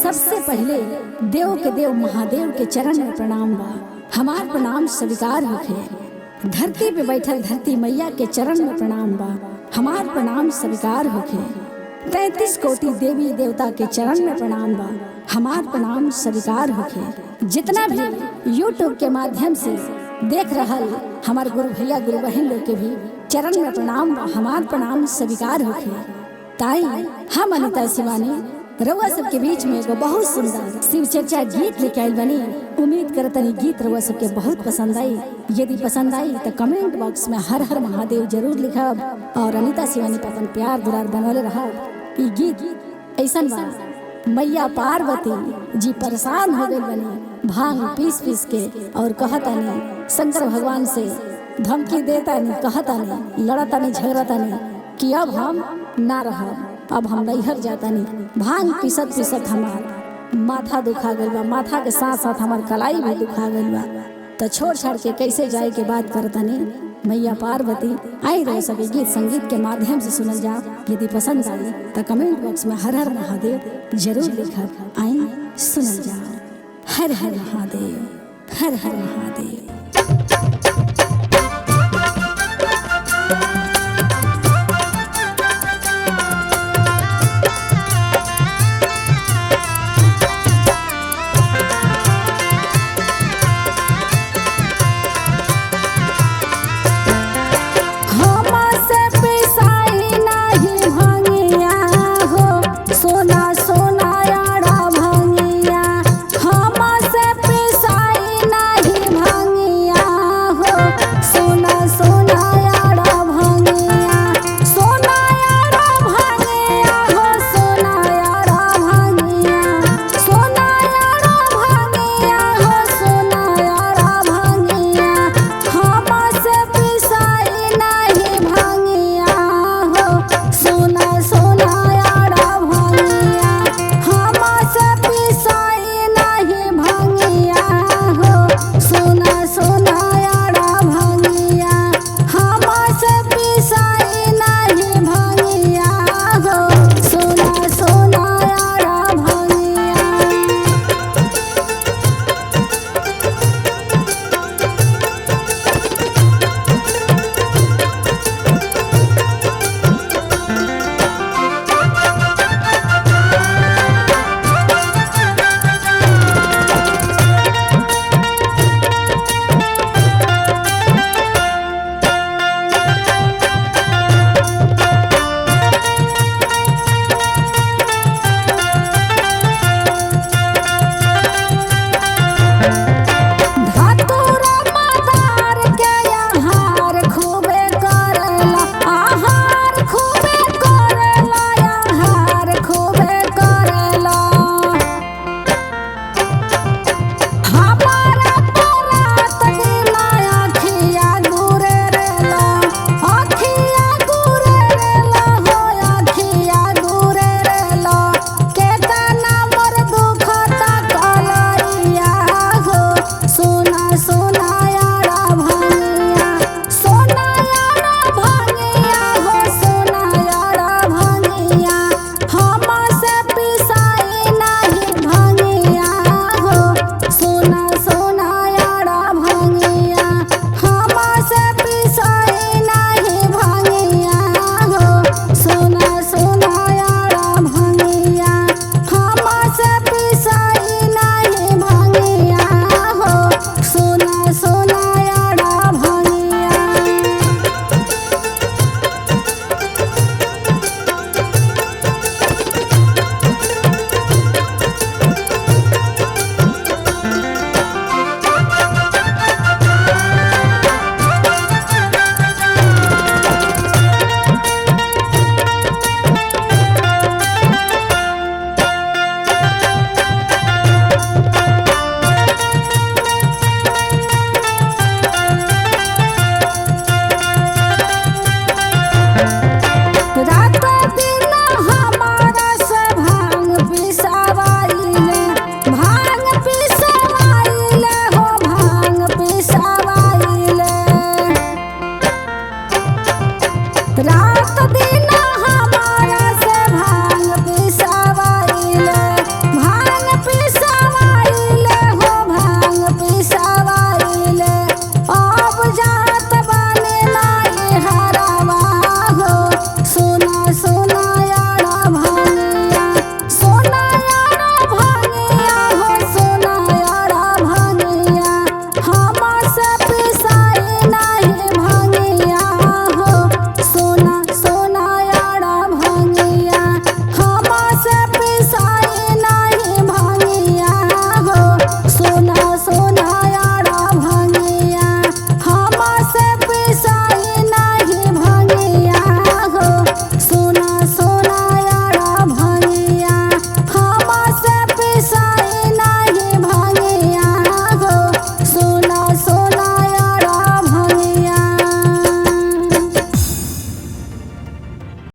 सबसे पहले देव के देव महादेव के चरण में प्रणाम बा। हमार प्रणाम स्वीकार होखे। धरती पे बैठल धरती मैया के चरण में प्रणाम बा। हमार प्रणाम स्वीकार होखे। 33 कोटि देवी देवता के चरण में प्रणाम बा। हमार प्रणाम स्वीकार होखे। जितना भी यूट्यूब के माध्यम से देख रहल हमार गुरु भैया गुरु बहन लोग के भी चरण में प्रणाम बा। हमार प्रणाम स्वीकार होखे। ताई हम अनिता शिवानी रउआ सबके बीच में एगो बहुत सुंदर शिव चर्चा गीत लेके आइल बनी। उम्मीद करतनी गीत रउआ सबके बहुत पसंद आई। यदि पसंद आई तो कमेंट बॉक्स में हर हर महादेव जरूर लिखब और अनिता शिवानी पर अपन प्यार दुलार बनवले रहब। ई गीत ऐसन बा, मैया पार्वती जी परेशान हो गई बनी भांग पीस पीस के और कहतानी शंकर भगवान से धमकी देतानी, कहतानी, लड़तानी, झगड़तानी कि अब हम ना रहब, अब हम नैहर जातानी। भांग पीसत पीसत हमार माथा दुखा गइल बा, माथा के साथ साथ हमार कलाई भी दुखा गइल बा, तो छोड़ छाड़ के कैसे जाए के बात करतानी मैया पार्वती। आई रहो सभी गीत संगीत के माध्यम से सुनल जाओ। यदि पसंद आई तो कमेंट बॉक्स में हर हर महादेव जरूर लिखब। आई सुनल जाओ। हर हर महादेव, हर हर महादेव। हमसे पिसाई नाही भंगिया हो, सोना सोना यारा भंगिया। हमसे पिसाई नाही भंगिया हो, सोना सोना यारा भंगिया। सोना यारा भंगिया हो, सोना यारा भंगिया। सोना यारा भंगिया हो, सोना यारा भंगिया। हमसे पिसाई नाही भंगिया हो, सोना सोना यारा भंगिया। हमसे पिसाई नाही भंगिया हो, सोना सोना यारा भंगिया। हमसे पिसाई नाही भंगिया हो, सोना सोना यारा भंगिया। धातुरा मदार के आहार खूबे करेला, आहार खूबे करेला, आहार खूबे करेला। हमारा परात दिना अखिया गुरेला, अखिया गुरेला हो, अखिया गुरेला। केतना मोर दुखता कलैया हो, सोना सोना यारा भंगिया। सोना यारा भंगिया हो, सोना यारा भंगिया। हमसे पिसाई नाही भंगिया हो, सोना सोना यारा भंगिया। हमसे पिसाई नाही भंगिया हो, सोना सोना यारा भंगिया। हमसे पिसाई नाही भंगिया हो, सोना सोना यारा भंगिया। रात दिन हमारा से भांग पिसावाइले, भांग पिसावाइले हो, भांग पिसावाइले। रात दिन